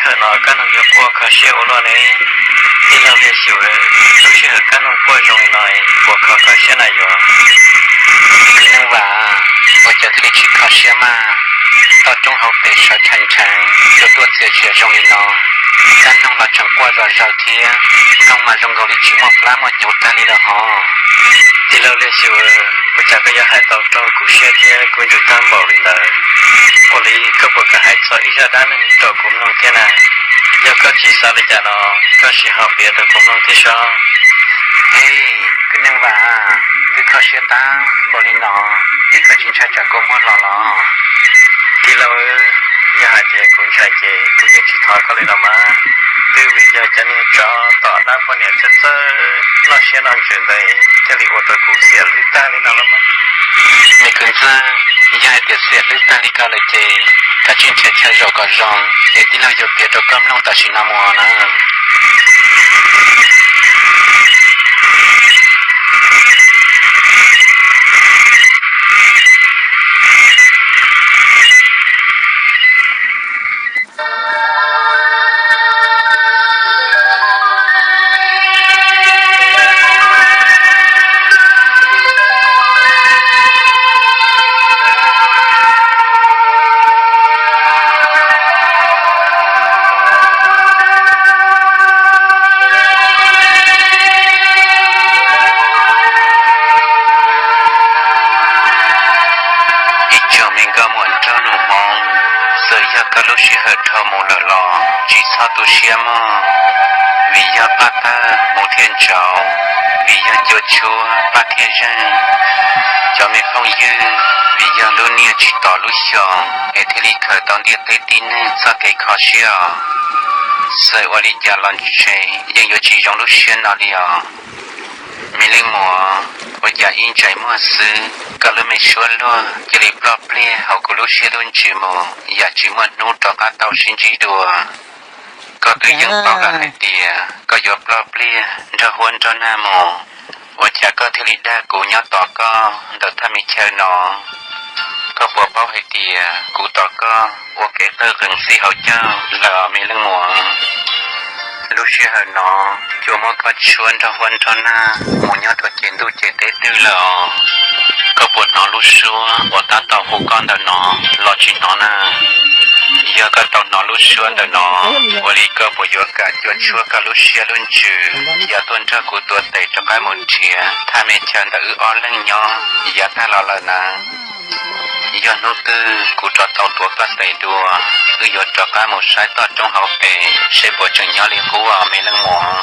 Tam no Kab Noog yuav quaj kho siab ua luaj ne. Tij laug Liaj Xyum, lub sij hawm Kab Noog quaj zoo li no puas kho koj siab na yom? Kwv Neej Vam, ua cas thiaj li tsis kho siab mas? Toj roob hauv pes sawv tshee tshee, cua tuaj txias zias zoo li no, Kab Noog los tseem quaj zom zaws thiab, mloog mas zoo nkaus li tsis muaj plab muaj hnyuv tag li lawm hos. Tij laug Liaj Xyum, ua cas koj yuav hais tau raug kuv siab thiab kuv ntsws tag npaum li ntawd? Ua li koj puas kam hais txog ib zaj dab neeg rau kuv mloog thiab na? Yog koj tsis xav li cas los koj sim ho piav rau kuv mloog thiab seb. Ej, Kwv Neej Vam, twb kho siab tag npaum li no es koj tsis ntshai tsam kua muag los los? Tij laug, yog hais tias kuv ntshai ces kuv yeej tsis thov koj li los mas. Twb vim yog cov niag tsov tom dab poj niam txawj txawj noj siab noj ntsws ntawd thiaj li ua rau kuv xiam hlwb tag li no los mas. Me kwv ntxawg, yog hais tias xiam hlwb tag li ko lawm ces kav tsij nrhiav chaw zaum kom zoo es tij laug yuav piav rau koj mloog tam sim no mus na. Ib tsoom me nkauj muam nraug nus Hmoob, txawm yog koj lub sij hawm dhau mus lawm los tsis txhob tu siab mog, vim yog paj tawg mus thiaj ntsauv, vim yog cua tshuab paj thiaj zeeg. Cov me phooj ywg, vim yog lub niaj tsis tos lub xyoo es thiaj li khaws tau ntiaj teb tib neeg txoj kev kho siab os. Txawm ua li cas los ntshe yeej yuav tsis zoo lub siab no li os. Me leej muam, ua cas ib ntsais muag xwb koj lub me suab luag cia li ploj pliag hauv kuv lub siab lub ntsws mus yam tsis muaj hnub rov qab tau sib ntsib dua? Koj twb yeej paub lawm hais tias koj yuav ploj pliag nrog huab nrog nag mus, ua cas koj thiaj li dag kuv nyob tos koj ntawm thaj me chaw no? Koj puas paub hais tias kuv tos koj ua kev qawj qees txij hauv caug lawm me leej muam? Lub sij hawm no cua muab koj tshuab nrog huab nrog nag mus nyob rau ces ntuj ces teb twg lawm os? Koj puas hnov lub suab uas tab tom hu koj ntawm no los tsis hnov na? Yog koj tau hnov lub suab ntawm no, ua li koj puas yuav kam cua tshuab koj lub siab lub ntsws yav tuaj nrog kuv tuav tes rov qab mus nrhiav thaj me chaw ntawm wb ob leeg nyob yav tag los lawm na? Yog hnub twg kuv rov tau tuav koj tes dua, wb yuav rov qab mus saib toj roob hauv pes seb puas tseem nyob li qub os me leej muam.